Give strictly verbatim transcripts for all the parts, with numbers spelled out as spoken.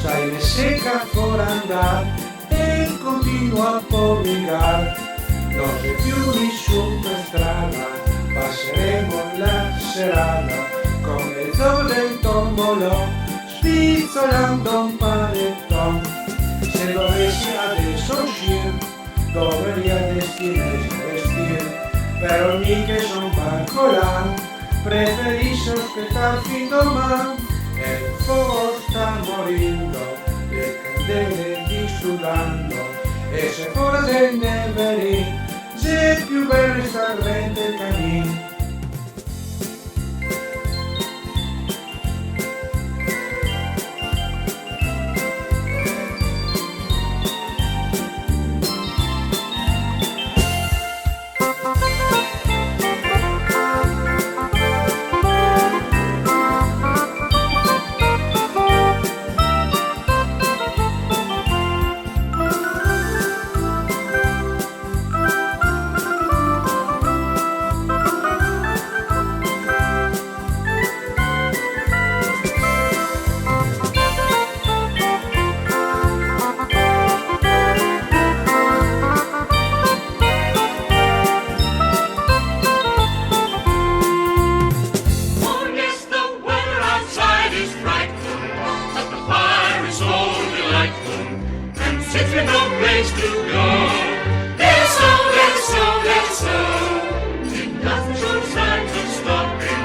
Sai, me seca fora andar e continua a pomigar. No xe più nisun per strada, paseremo la serada come zo del tombolò, spizolando un paneton. Se dovesi adeso uscir, doveria destinarme a vestir, però mi che son bancolan, preferiso spetar fin doman. El fogo sta morindo, le candele disudando, e se fora xe neverin, xe più bel restar drento el camin. Oh, yes, the weather outside is frightful, but the fire is so delightful, and since we've no place to go, there's so, there's so, there's so, it doesn't show signs of stopping,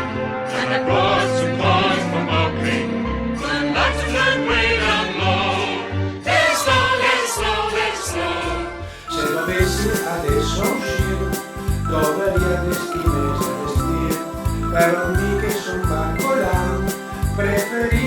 and I brought some toys for mopping, the lights are turned way down low, there's so, there's so, there's so. Se dovesi adeso uscir, doveria destinarme a vestir, però mi che son bancolan, preferiso